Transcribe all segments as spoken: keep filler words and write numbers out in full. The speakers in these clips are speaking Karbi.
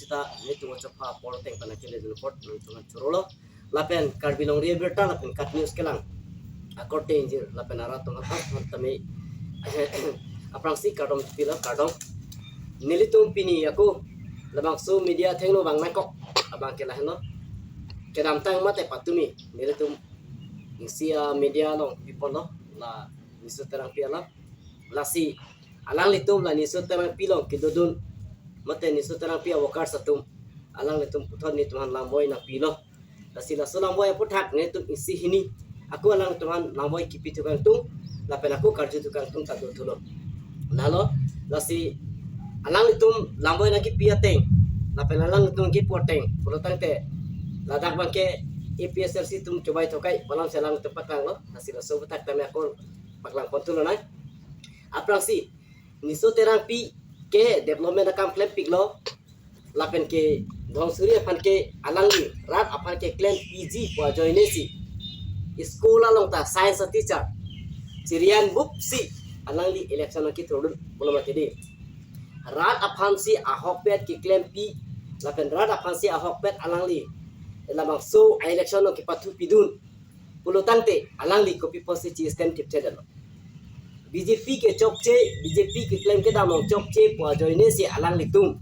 ta nelitum achapha apor ateng pen nangkele dun apot nangtum chorolo. Lapen Karbi Longri Abirta lapen KAT News kelang akorte ingjir lapen arat atum aphan tame aphrangsi kardom pilo, kardom. Nelitum pini ako labangso media thengno vang nangkok abang ke lahenlo. Kedamtang mate patumi nelitum isi a-media along piponlo, la Niso Terangpi alam. Lasi alanglitum la Niso Terangpi along kedodun mate Niso Terangpi a-workers atum, alanglitum puthot nelitum aphan lamvoi nangpilo. Lasi laso lamvoi aphuthak nelitum isi hini ako alanglitum aphan lamvoi kipi thu kangtung lapen ako karju thu kangtung ta dothulo. Lalo, lasi alanglitum lamvoi nangkipi ateng lapen alanglitum kipu ateng pulo tangte ladak abang ke APHLC atum chobai thokai pu alam si alanglitum paklanglo. Lasi laso aphuthak tame ako paklang pon thu lonang. Aphrangsi Niso Terangpi ke development akam klempiklo, lapen ke Dhonsuri aphan ke alangli rat aphan ke klempiji pu ajoine si school along ta science teacher chirian bup si alangli election nangkethurdun pulo mati di. Rat aphan si ahokpet keklempi lapen rat aphan si ahokpet alangli labangso election nangkepathu pidun pulo tangte alangli kopi apotsi chi-stand thipthedetlo? BJP ke chokche, BJP keklem kedam along chokche pu ajoine si alanglitum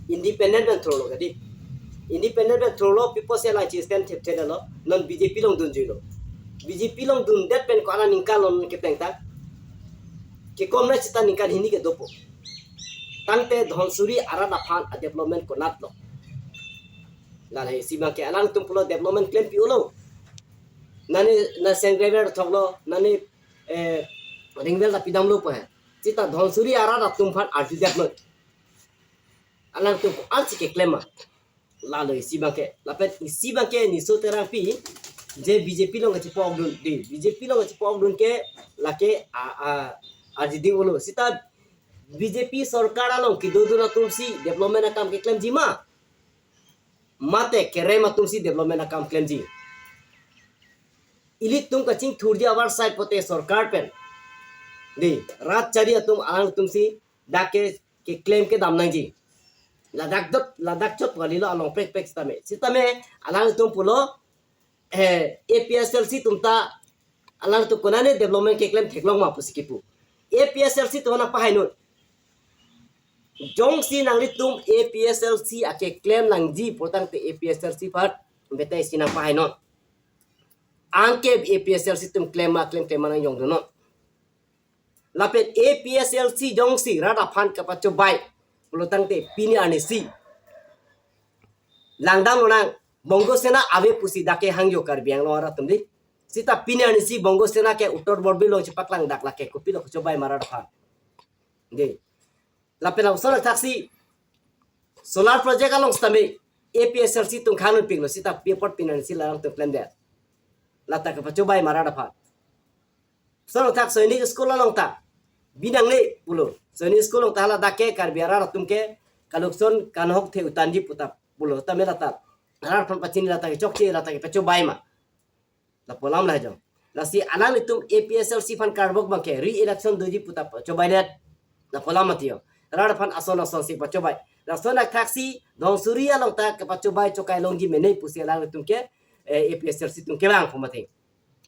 independent pen thurlo kadi. Independent pen thurlo, pi apotsi alang chi-stand thipthedetlo? Non BJP along dunjuilo. BJP along dundet pen ko-an aningkan lo non kepleng ta? Kekom na sita ningkan hini ke dopo. Tangte Dhonsuri arat aphan a-development konatlo? Lahai isi abang ke alangtum pulo development klempi-olo. Nani na sengrever thoklo, nani eh, ringvel ta pidamlo pu he. Sita Dhonsuri arat atum aphan arjudetlo. Alangtum ko-an si keklem ma? Lalo isi abang ke. Lapen isi abang ke Niso Terangpi je BJP along kachepokdun di. BJP along kachepokdun ke lake a, a, arjuding-olo. Sita BJP sorkar along kedodun atum si development akam keklemji ma? Mate kerem atum si development akam klemji? Ilitum kachingthurji avarsai pote sorkar pen di, rat chari atum alangtum si dak ke keklem kedam nangji. Ladak dot, ladak chot kalilo along prekprek sitame. Sitame alangtum pulo, eh, APHLC atum ta alangtum konane development keklem theklong ma pusi kipu. APHLC atum nangpahainon. Jongsi nanglitum APHLC akeklem nangji pu tangte APHLC aphan betai si nangpahainon. Anke APHLC atum klem ma, klem, klem ma nangjongdunnon. Lapen APHLC jongsi rat aphan kapachobai pulo tangte pini arnisi langdam lonang, Bongo Sena ave pusi dak ke hangjo Karbi Anglong arat atum di. Sita pini arnisi Bongo Sena ke Uttar Borbil along chepaklang dak lake kopilo kachobai ma rat aphan? Di. Lapen lapuson athaksi solar project along sitame APHLC atum khang nangpiklo, sita pi apot pini arnisi alangtum klemdet? Lata kapachobai ma rat aphan? Lapuson athak Sainik School along ta binangle pulo. Sainik School along ta hala dak ke Karbi arat atum ke kalokson kanhok the utanji pu ta pulo. Tame lata rat aphan pachini, lata ke chokche, lata ke pachobai ma? Lapu alam lahai jong. Lasi alanglitum APHLC aphan karbok abang ke re-election doji pu ta pachobaidet. Lapu alam mati yo. Rat aphan ason ason si pachobai. Lason athaksi Dhonsuri along ta kapachobai chokai longji mene pusi alanglitum ke, eh, APHLC atum kevang pu mati.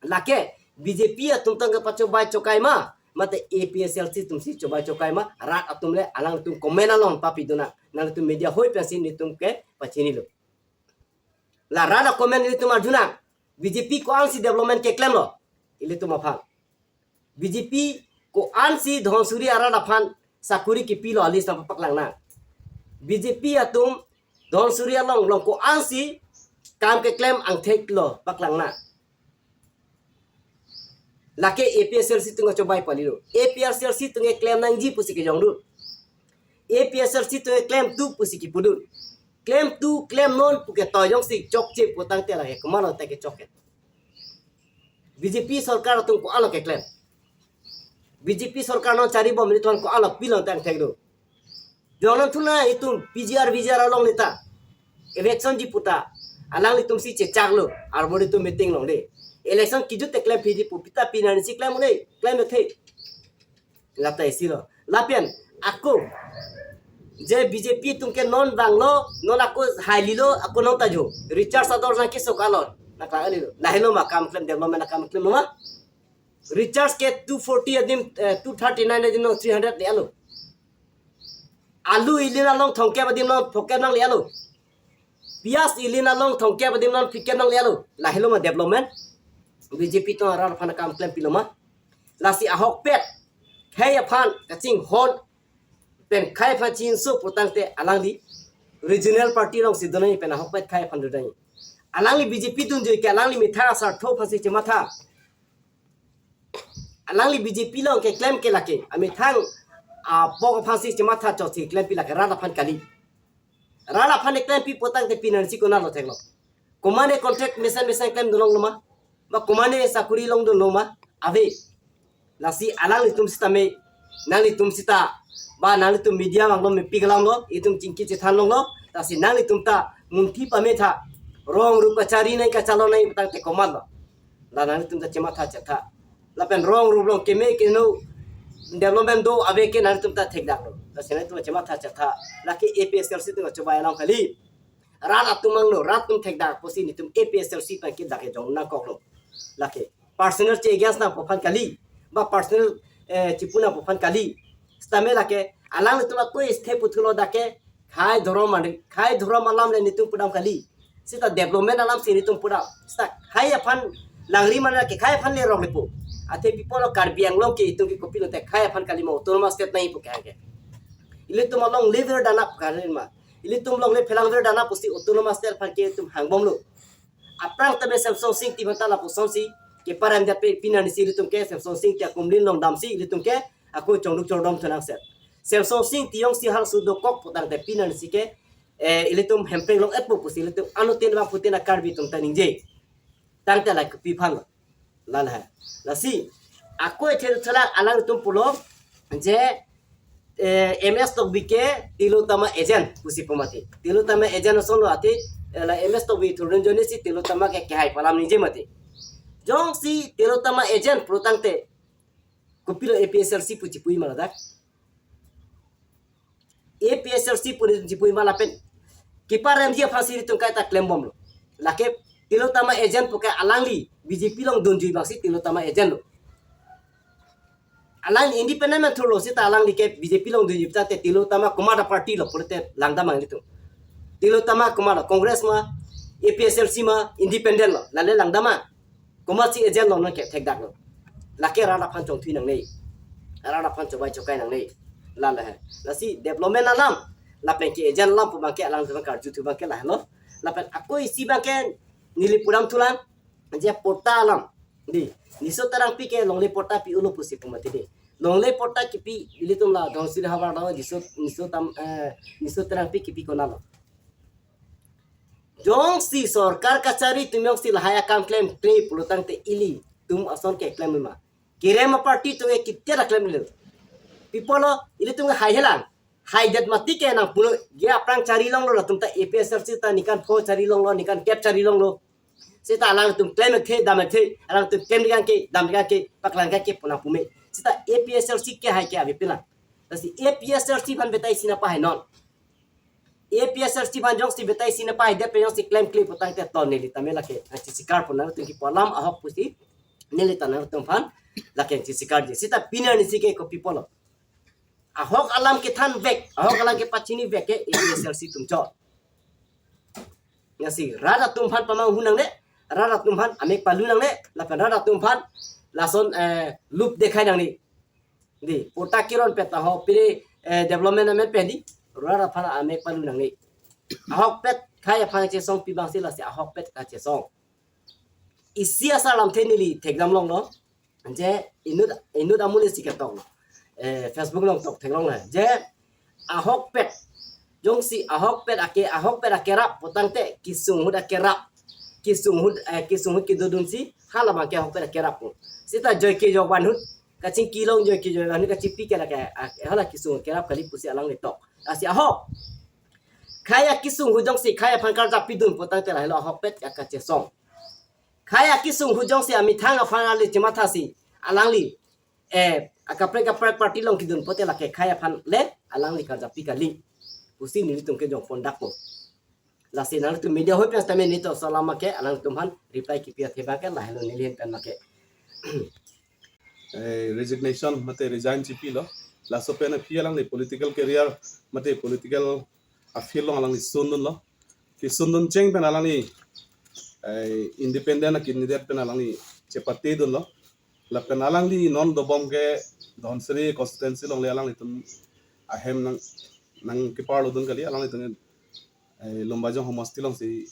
Lake BJP atum ta kapachobai chokai ma, mate APHLC atum si chobai chokai ma, rat atum le alangtum comment along papidun nang. Nangtum media hoi pensi nelitum ke pachinilo. La rat a-comment nelitum arjunang. BJP ko-an si development keklemlo ilitum aphan? BJP ko-an si Dhonsuri arat aphan sakuri kipilo, a-list nangpaklang nang. BJP atum Dhonsuri along along ko-an si kam keklem angthek lo, paklang nang. Lake APHLC atum chobai palilo. APHLC atum klem nangji pusi kejongdun. APHLC atum klemthu pusi kipudun. Klemthu, klemnon pu ke toijong si chokche pu tangte lake komatlo ta kechok ke? BJP sorkar atum ko-an lo keklem? BJP sorkar non charibom ilitum ko-an lo pilo ta angthek do? Jongnan thuna itum PGR VGR along neta eviction ji pu ta alanglitum si chechaklo, arbor itum meeting along de. Election kejut te klem phiji pu, pita pini arnisi klem le, klem the. Lata isi lo. Lapen ako Je B J P atum ke non vanglo, non ako haililo, ako non ta jo. Recharge ador nang keso kalon. Nang klang alilo. Lahelo ma kam klem, development akam klem lo ma. Recharge ke two forty adim, eh, two thirty-nine adim non three hundred le-etlo. Alu ili nalong thomkep adim non phongkep nangle-etlo. Piyaj ili nalong thomkep adim non phlikep nangle-etlo. Lahelo ma development. B J P atum arat aphan akam klempilo ma. Lasi ahokpet khei aphan kachinghon pen khei aphan chinso putangte alangli regional party alongsi donai pen ahokpet khei aphan donai. Alangli B J P dunjui ke alangli methang asartho aphansi chematha. Alangli B J P along keklem ke lake. Amethang apok aphansi chematha chotsi klempi lake, rat aphan kali. Rat aphan klempi putangte pini arnisi konatlo theklo. Komane contract mesen mesen klemdun longlo ma. Ba komane sakuri longdunlo ma. Ave. Lasi alanglitum sitame, nanglitum sita, ba nanglitum media vanglo, mepik langlo, itum chingki chethan longlo, lasi nanglitum ta munthi pametha, rong rup kachari nai kachalo nai putangte komatlo. La nanglitum ta chematha chetha. Lapen rong rup along keme keno development do ave ke nanglitum ta thekdaklo. Lasi nanglitum chematha chetha. Lake A P H L C atum chobai alam kali. Rat atum angno, rat atum thekdak pusi nelitum A P H L C aphan ke dak kejong nangkoklo. Lake personal che-against nangpo aphan kali, ba personal, eh, chipu nangpo aphan kali. Sitame lake alanglitum ako step uthulo dak ke khei dhorom mane, khei dhorom alam le nelitum pudam kali. Sita development alamsi nelitum pudam. Sita khei aphan langri mane ke khei aphan le rok lepo. Athe pipo lo Karbi Anglong ke itum ke kopi lote khei aphan kali ma, autonomous state nangji pu ke hangke. Ilitum alongle virdana pu kali ma. Ilitum longle phelangvirdana pusi autonomous state aphan ke itum hangbomlo. Aphrang tame Semsonsing Ingti aphanta lapusonsi keparem det pen pini arnisi ilitum ke Semsonsing Ingti akumlin along damsi ilitum ke ako chongduk chongdom thu nangset. Semsonsing Ingti jongsi halso dokok putangte pini arnisi ke, eh, ilitum hemprek long-etpo pusi ilitum anuttin bangphutin a-Karbi atum ta ningje. Tangte la kopi aphan lo. Lala hai. Lasi ako ethe thalak alanglitum pulo je, eh, M S Tokbi ke Tilottama agent pusi pu mati. Tilottama agent asonlo athe, eh, la M S Tokbi thurdun ajoinesi Tilottama ke kehai pu alam ningje mati. Jongsi Tilottama agent putangte kopilo A P H L C pu chipuji ma ladak. A P H L C pu nelitum chipuji ma lapen keparemji aphansi nelitum kaita klembomlo. Lake Tilottama agent pu ke alangli B J P along dunjui bangsi Tilottama agent lo. Alangli independent man thurlo sita alangli ke B J P along dunjui putangte Tilottama komat a-party lo pulote langdam nang nelitum. Tilottama komatlo, Congress ma, A P H L C ma, independent lo, lale langdam nang. Komatsi agent lo nang ke thekdaklo. Lake rat aphan chongthui nangne. Rat aphan chobai chokai nangne. Lala hai. Lasi development alam, lapen ke agent alam pu abangke alanglitum karjuthu abangke lahelo. Lapen ako isi abangke neli pudam thulang, je patta alam. Di, Niso Terangpi ke longle patta pi-ulo pusi pu mati di. Longle patta kipi ilitum la Dhonsiri Habar dong Niso, Niso Tam, eh, Niso Terangpi kipi konatlo. Jongsi sorkar kachari atum jongsi lahai akam klemkle pulotangte ilitum ason ke klemji ma. Kerem a-party atum ke kitera klemlo. Pipo lo, ilitum ke haihelang. Haidet mati ke nangpulo, je aphrang chari longlo latum ta A P H L C ta ningkan pho chari longlo, ningkan kep chari longlo. Sita alangtum klem-ekthe, dam-ekthe, alangtum klem dikang ke, dam dikang ke, paklang ke pu nangpume. Sita A P H L C ke hai ke ave pila. Lasi A P H L C aphan betai isi nangpahai non. A P H L C aphan jongsi betai isi nangpahai det pen jongsi klemkle putangte ton neli tame lake nangchisikar pu nangtum kipu alam ahok pusi neli ta nangtum aphan lake nangchisikarji. Sita pini arnisi ke kopi pulo. Ahok alam kethanvek, ahok alam kepachinivek ke A P H L C atum chot. Lasi rat atum aphan pamanghu nangne, rat atum aphan amek palu nangne, lapen rat atum aphan lason, eh, lup dekhai nangne. Di, patta kiron pet ta ho, pire, eh, development amen pen di, rat aphan amek palu nangne. Ahokpet khei aphan chesong pi bangsi lasi ahokpet kachesong. Isi asar lamthe neli thekdam longlo. Je inut, inut amuli si ketok. Eh, Facebook along tok theklong le. Je ahokpet. Jongsi ahokpet ake, ahokpet akerap putangte kesung ahut akerap. Kesung ahut, eh, kesung ahut kedodunsi hala abangke ahokpet akerap pu. Sita joike jok vanhut, kachingki long joike jok vanhut kachipi ke lake, ah, hala kesung akerap kali pusi alangli tok. Lasi ahok. Khei akesung ahut jongsi khei aphan karjap pidun putangte lahelo ahokpet kachesong. Khei akesung ahut jongsi amethang aphan ale chemathasi alangli, eh, akaprek kaprek party along kedun pote lake khei aphan le alangli karjap pi kali. pusi nelitum ke jongpon dakpo. Lasi nangtum media hoi pen tame nelitum asalam make alangtum aphan reply kipi athe abangke lahelo neli ahin pen make. Eh, resignation mate resign chipilo. Laso pen aphi alangli political career mate political a-field along alangli sundunlo. Kesundun cheng pen alangli, eh, independent a-candidate pen alangli chepatedunlo. Lapen alangli non dobom ke Dhansiri constituency alongle alanglitum ahem nang nangkeparlodun kali, alanglitum, eh, Lumbajong homosti alongsi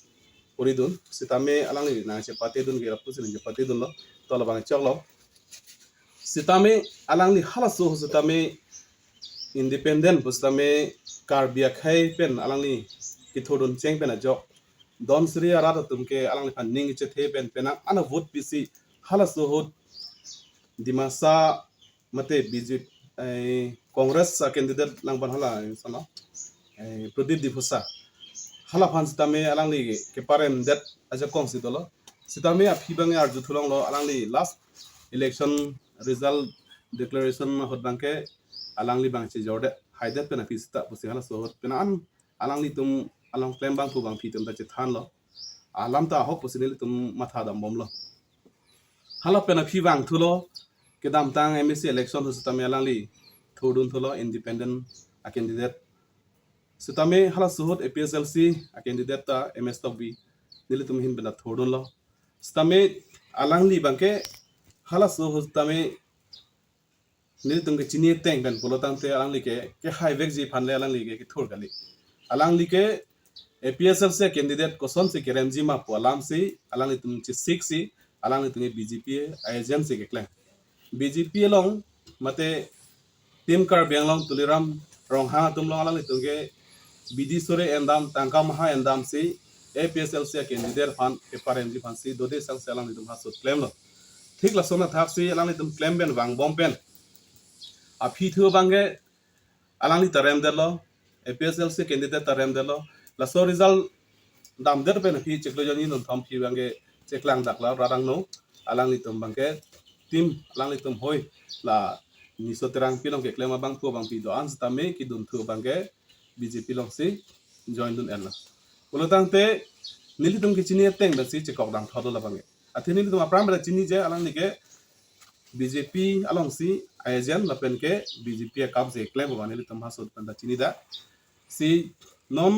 puridun. Sitame alangli nangchepatedun ke lapusi nangchepatedunlo. To labang choklo. Sitame alangli halaso ahut sitame independent pusitame Karbi akhei pen alangli kethurdun cheng pen ajok Dhansiri arat atum ke alangliphan ning kechethe pen penang ana vote pisi halaso ahut Dimasa mate B J P, eh, Congress a-candidate langpan hala, eh, sana, eh, Pradip Diphusa. Halaphan sitame alangli keparemdet ajakong si dolo. Sitame aphi abang arju thulonglo alangli last election result declaration ahut abangke alangli abang chejordet haidet pen aphi sita pusi halaso ahut pen an alanglitum along klembangphu abang aphi atum ta chethanlo. Alam ta ahok pusi nelitum matha dambomlo. Hala pen aphi vangthulo, kedamtang M A C election ahut sitame alangli thurdun thulo independent a-candidate. Sitame halaso ahut A P H L C a-candidate ta M S Tokbi nelitum ahin pen ta thurdunlo. Sitame alangli abangke halaso ahut sitame nelitum kechini ateng pen pulo tangte alangli ke kehaivekji aphan le alangli ke kethur kali. Alangli ke A P H L C candidate kosonsi keremji ma pu alamsi alanglitum chesiksi alanglitum ke B J P a-agent si keklem. B J P along mate Team Karbi Anglong Tuliram Ronghang atum along alanglitum ke bidi sore endam, tangka maha endamsi A P H L C a-candidate aphan keparemji aphansi dode sangsi alanglitum halaso ahut klemlo. Thik lason athaksi alanglitum klem pen vangbom pen aphi thu abangke alangli ta remdetlo, A P H L C candidate ta remdetlo. Laso result damdet pen aphi chiklo jonni nonthom aphi abangke cheklang daklo rat angno, alanglitum abangke team alanglitum hoi la Niso Terangpi along keklem abangphu abangpi do-an sitame kedunthu abangke B J P alongsi join dun-etlo. Pulo tangte nelitum kechini ateng pensi chekok dam thotlo labangke. Athe nelitum aphrang pen ta chini je alangli ke B J P alongsi a-agent lapen ke B J P akam si keklem abang nelitum halaso ahut pen ta chini dak. Si non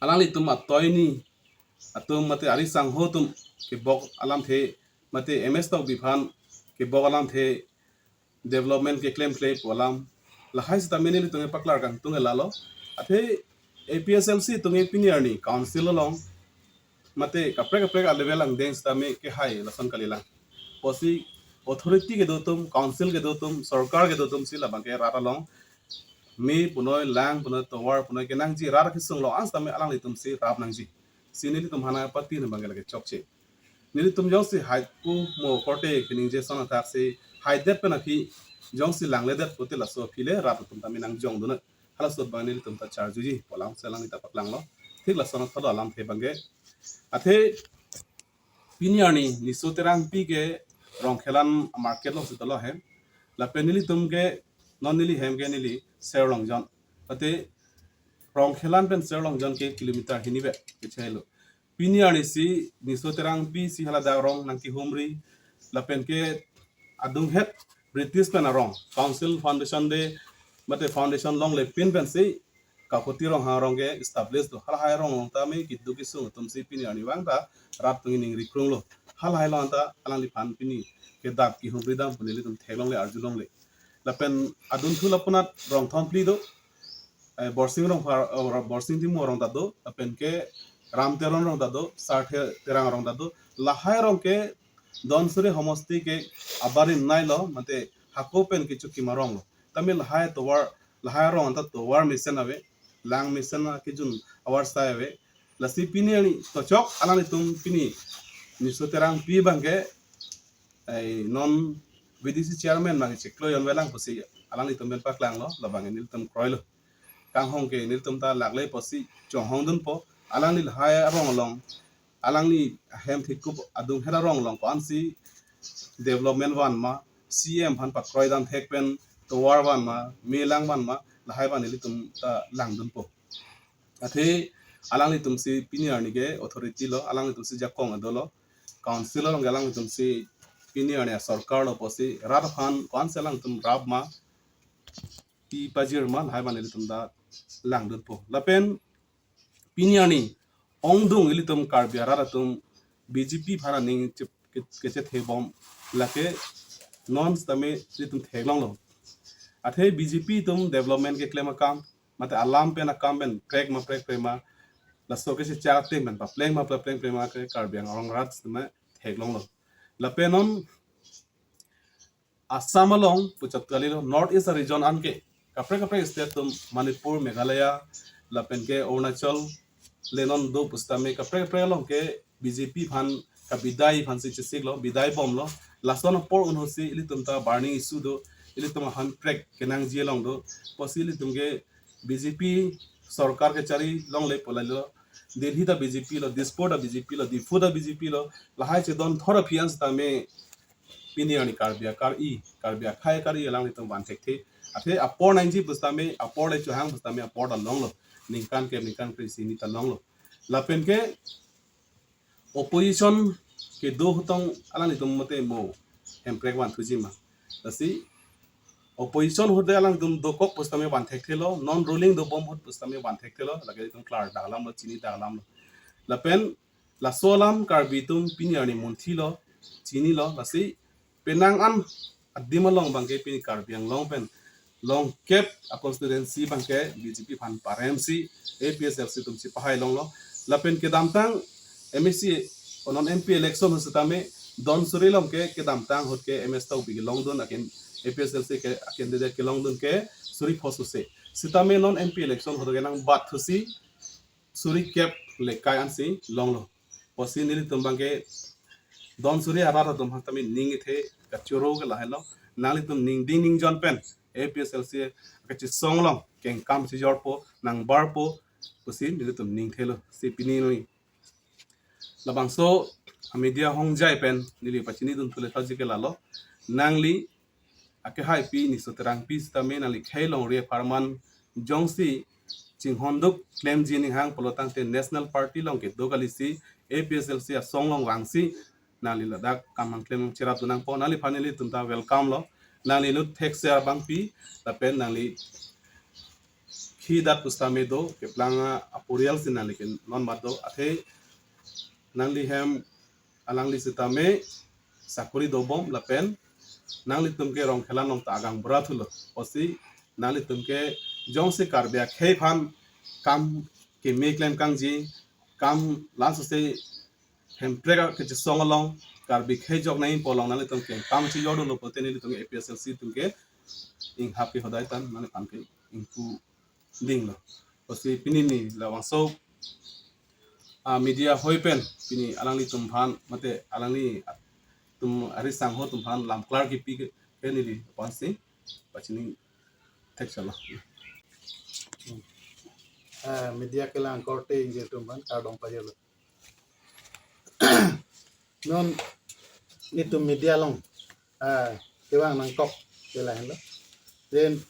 alanglitum atoini atum mate ari sangho atum kebok alamthe mate M S Tokbi aphan kebok alamthe development keklemkle pu alam lahai sitame nelitum paklar kangtung lalo. Athe A P H L C atum pini arni council along mate kaprek kaprek a-level angdeng sitame kehai lason kalilang. Pusi authority kedo atum, council kedo atum, sorkar kedo atumsi labangke rat along me punoi, lang punoi, tovar punoi kenangji, rat kesung along an sitame alanglitumsi rap nangji. Si nelitum hana party abangke lake chokche. Nelitum jongsi hai pu mo korte keningje ason athaksi haidet pen aphi jongsi langledet pute laso aphi le rat atum tame nangjong dun-et. Halaso ahut abang nelitum ta charjuji pu alamsi alangli ta paklanglo. Thik lason athotlo alamthe abangke. Athe pini arni Niso Terangpi ke Rongkhelan market alongsi dolo hem. Lapen nelitum ke non neli hem ke neli Serlongjon. Athe Rongkhelan pen Serlongjon ke kilometer hini vet kechelo. Pini arni si Niso Terangpi si haladak arong nangkehumri lapen ke adunghet British pen arong Council Foundation Day mate foundation longle pin pensi Kakoti Ronghang arong ke establish do. Halahai arong along tame keduk kesung atumsi pini arni vang ta rat atum ningri krunglo. Halahai along ta alangliphan pini kedap kehumri dam pu nelitum theklongle arjulongle. Lapen adunthu lapunat rong thom phli do. Eh, Borsing Rongphar, eh, Borsing Timung arong ta do, lapen ke Ram Teron arong ta do, Sar The-, Terang arong ta do. Lahai arong ke Dhansiri homosti ke abarim nailo, mate hako pen kechokim aronglo. Tame lahai tovar, lahai arong anta tovar mesen ave, lang mesen akejun avarsai ave. Lasi pini arni tochok alanglitum pini Niso Terangpi abangke, eh, non V D C chairman abang chiklo jon velang pusi alanglitum pen paklanglo, labang nelitum kroilo. Kanghong ke nelitum ta lakle pusi chonghong dunpo, alangli lahai arong along, alangli hem thikup adunghet arong along ko-ansi development van ma, C M aphan pakroi dam thek pen tovar van ma, me lang van ma, lahai abang ilitum ta langdunpo. Athe alanglitum si pini arni ke authority lo, alanglitum si jakong adolo, council along alanglitum si pini arni asorkar lo pusi rat aphan ko-ansi alanglitum rap ma, pi pajir ma, lahai abang ilitum ta langdunpo. Lapen pini arni ongdung ilitum Karbi arat atum B J P aphan aning chip ke- kechethe bom lake non sitame ilitum theklonglo. Athe B J P atum development keklem akam, mate alam pen akam pen prek ma prekpre ma, laso ke si chak tem pen papleng ma paplengpre ma ke Karbi Anglong arat sitame theklonglo. Lapen non Assam along puchot kalilo, North East region anke kaprek kaprek state atum, Manipur, Meghalaya, lapen ke Arunachal, le non do pusitame kaprek kaprek along ke B J P aphan kabidai aphan si chesiklo, bidai bomlo. Lason apor unhusi ilitum ta burning issue do, ilitum aphan prek kenangji along do, pusi ilitum ke B J P sorkar kechari longle pu lahelo. Delhi ta B J P lo, Dispur ta B J P lo, Diphu ta B J P lo, lahai chedon thor aphi an sitame pini arni Karbi akar-i, Karbi akhei akar-i alanglitum van thekthe. Athe apor nangji pusitame, apor le chohang pusitame apor ta longlo. Ningkan ke ningkan kre-isi hini ta longlo. Lapen ke opposition kedo ahut tong alanglitum mate mo hemprek van thuji ma. Lasi opposition ahut te alanglitum dokok pusitame van thekthelo, non ruling dobom ahut pusitame van thekthelo, lake itum klar dak alamlo, chini dak alamlo. Lapen laso alam Karbi atum pini arni munthilo, chinilo, lasi penang an adim along abangke pini Karbi Anglong pen longkep a constituency abangke B J P aphan paremsi A P H L C atum si pahai longlo. Lapen kedamtang M A C, non M P election ahut sitame don suri along ke kedamtang ahut ke M S Tokbi kelongdun aken A P H L C ke a candidate kelongdun ke suri phos use. Sitame non M P election ahut ke nangbat thusi suri kep lekai ansi longlo. Pusi nelitum abangke don suri arat atum aphan tame ning ithe kachoro ke lahelo. Nanglitum ning ding ning jon pen A P H L C kachesong along kengkam chijorpo, nangbarpo pusi nelitum ning thelo. Si pini noi labangso a media hongjai pen neli pachinidun thule thotji ke lalo. Nangli akehaipi Niso Terangpi sitame nangli khei longri apharman jongsi chinghonduk klemji ninghang pulo tangte National Party along kedo kalisi A P H L C asong along vangsi nangli ladak kam nangklem cherap dunangpo. Nangliphan nelitum ta welcome lo. Nangli inut thekser abangpi lapen nangli khi dat pusitame do, keplang aporial si nangli ke non mat do. Athe nangli hem alangli sitame sakori dobom lapen nanglitum ke Rongkhelan along ta agang bura thulo. Pusi nanglitum ke jongsi Karbi akhei aphan kam keme klem kangji, kam laso si hemprek kachesong along Karbi khei jok nangji pu along nanglitum kengkam chijor dunlo pulote nelitum A P H L C atum ke inghap ke hodai tan nangliphan ke ingpu dinglo. Pusi pini ni labangso a media hoi pen pini alanglitum aphan mate alanglitum ari sangho atum aphan lam klar kipi ke, ke neli aphansi pachini thekchalo. Ah, media kelang korte ingjir atum aphan kardom pajirlo. Non itum media along ah, kevang nangkok ke lahenlo. Then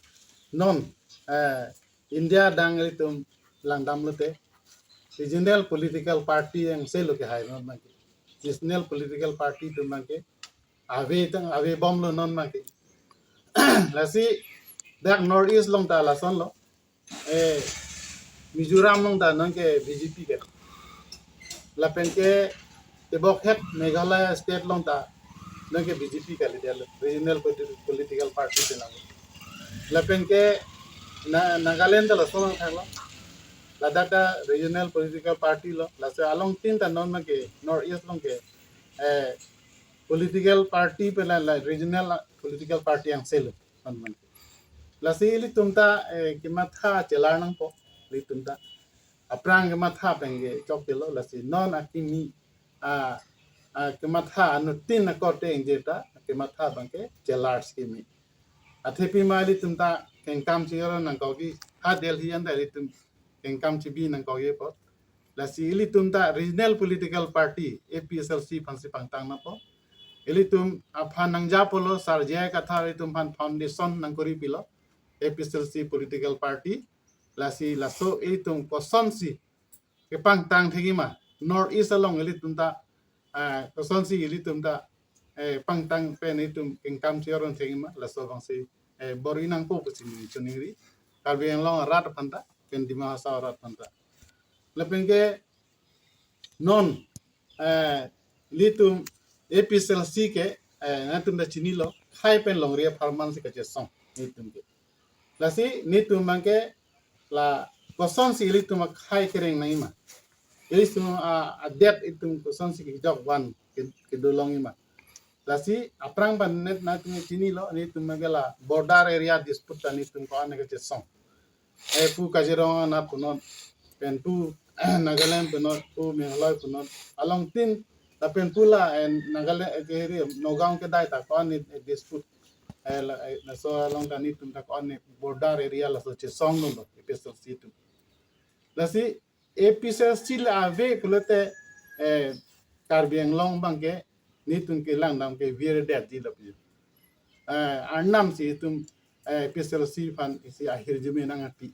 non ah, India adang itum langdam lote regional political party angselo kehai non abangke. National political party atum abangke ave tang ave bomlo non abangke. Lasi dak North East along ta lasonlo. Eh, Mizoram along ta nonke B J P ke. Lapen ke tebok het Meghalaya state along ta nonke B J P kali dia lo, regional politi- political party penang. Lapen ke na Nagaland ta lason thanglo. Ladak ta regional political party lo. Laso along tin ta non abangke North East along ke eh political party pen la regional political party angselo. Lasi ilitum ta eh, kematha chelar nangpo, ilitum ta. Aphrang kematha pen ke chokchelo, lasi non akimi a, a kematha anuttin akorte ingjir ta kematha abangke chelar kimi. Athe pima ilitum ta kengkam chijor nangkokji, ha Delhi anta ilitum kengkam chibi nangkokji apot. Lasi ilitum ta regional political party A P H L C aphansi pangtang nangpo. Ilitum aphan nangja pulo Sar J I Kathar ilitum aphan foundation nangkori pilo. A P H L C political party, lasi laso itum kosonsi kepangtang thekji ma, North East along ilitum ta, ah, kosonsi ilitum ta, eh, pangtang pen itum kengkam chiyar on thekji ma, laso abangsi, eh, bor-i nangpo pusi neli choningri. Karbi Anglong arat aphan ta, pen Dima Hasao arat aphan ta. Lapen ke non, eh, ilitum A P H L C ke, eh, nangtum ta chinilo, khei pen longri apharman si kachesong, ilitum ke. Lasi nelitum abangke la kosonsi ilitum akhei kereng nangji ma. Ilitum a, adet itum kosonsi kejok van ke, kedo longji ma. Lasi aphrang pen net nangtum chinilo, nelitum abangke la border area dispute ta nelitum ko-an kachesong. Eh, pu Kaziranga anat punon, pen pu Nagaland punon, pu Meghalaya punon, along tin, lapen pu la, eh, Nagaland, eh, ke area, Nagaon kedai ta ko-an, eh, dispute. Eh, la, eh, laso along ta nelitum ta ko-an border area laso chesongdunlo, A P H L C atum. Lasi A P H L C le ave pulote, eh, Karbi Anglong abangke nelitum kelang dam ke virdetji lapu. Eh, Arnam si itum, eh, A P H L C aphan isi ahirjume nangpi.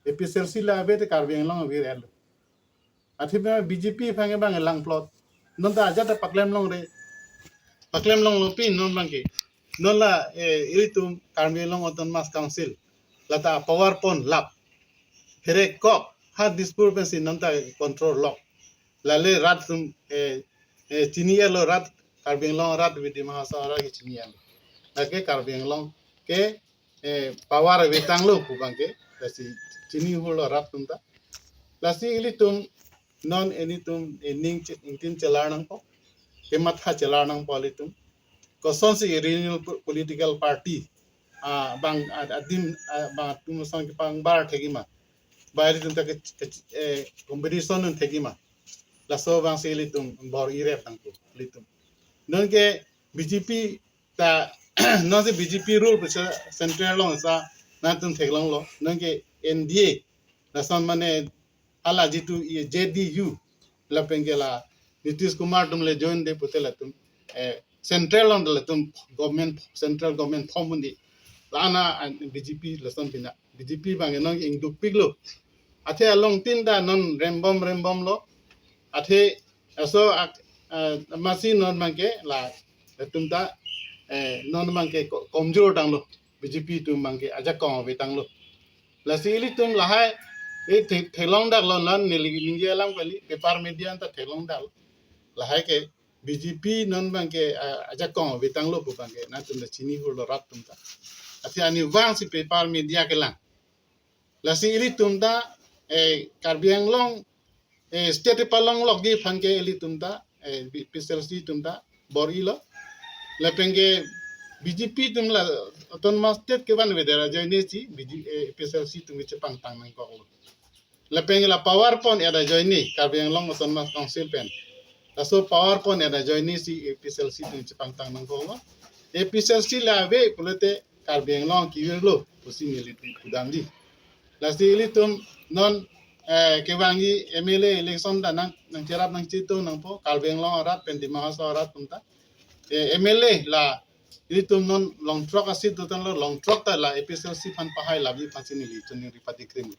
A P H L C le ave te Karbi Anglong avirlo. Athe B J P aphan ke abang langplot. Non ta ajat ta paklem longre. Paklem longlo pi non abangke. Non la, eh, ilitum Karbi Anglong Autonomous Council. Lata power pon lap. Pherek kok ha Dispur pensi non ta control lok. Lale rat atum, eh, eh, chini-elo rat, Karbi Anglong rat, Dima Hasao rat ke chini-elo. Lake Karbi Anglong ke, eh, power ave tanglo pu abangke, lasi chini hurlo rat atum ta. Lasi ilitum non ilitum, eh, ning che-, ingtin chelar nangpo, kematha chelar nangpo ilitum. Kosonsi regional po-, political party, ah, abang, ad-, adim, ah, abang atum ason kepangbar thekji ma. Ba ilitum ta ke, ke, eh, competition un thekji ma. Laso abangsi ilitum bor-i rep nangpo ilitum. Non ke B J P ta, non si B J P rule pusi central along si nangtum theklonglo. Non ke N D A, lason mane hala jitu ye J D U, lapen ke la Nitish Kumar atum le join de pute latum, eh, central along latum government, central government form un-e. La-an a, ah, B J P lason pina. B J P abang non ingdukpiklo. Athe along tin ta non rembom rembomlo. Athe laso ak-, ah, masi non abangke la, latum ta, eh, non abangke ko-, komjor tanglo. B J P atum abangke ajakong ave tanglo. Lasi ilitum lahai, eh, the-, theklongdaklo non neli ningje alam kali, paper media ta theklongdaklo. Lahai ke B J P non abangke, ah, ajakong ave tanglo pu abangke nangtum ta chini hurlo rat atum ta. Athe arnivang si paper media kelang. Lasi ilitum ta, eh, Karbi Anglong, eh, state palong lokji aphan ke ilitum ta, eh, B-, A P H L C atum ta bor-ilo. Lapen ke B J P atum la Autonomous State kevan avedet ajoine si B J, eh, A P H L C atum kechepangtang nangkoklo. Lapen ke la power pon et ajoine Karbi Anglong Autonomous Council pen. Laso power pon et ajoine si A P H L C atum chepangtang nangkoklo. A P H L C le ave pulote Karbi Anglong kevirlo pusi neli pudamji. Lasi ilitum non, eh, kevangji M L A election ta nang, nangcherap nangchitu nangpo Karbi Anglong arat pen Dima Hasao arat atum ta. Eh, M L A la ilitum non longthrok a-seat dotanglo, longthrok ta la A P H L C aphan pahai lapji aphansi neli choningri patikrem.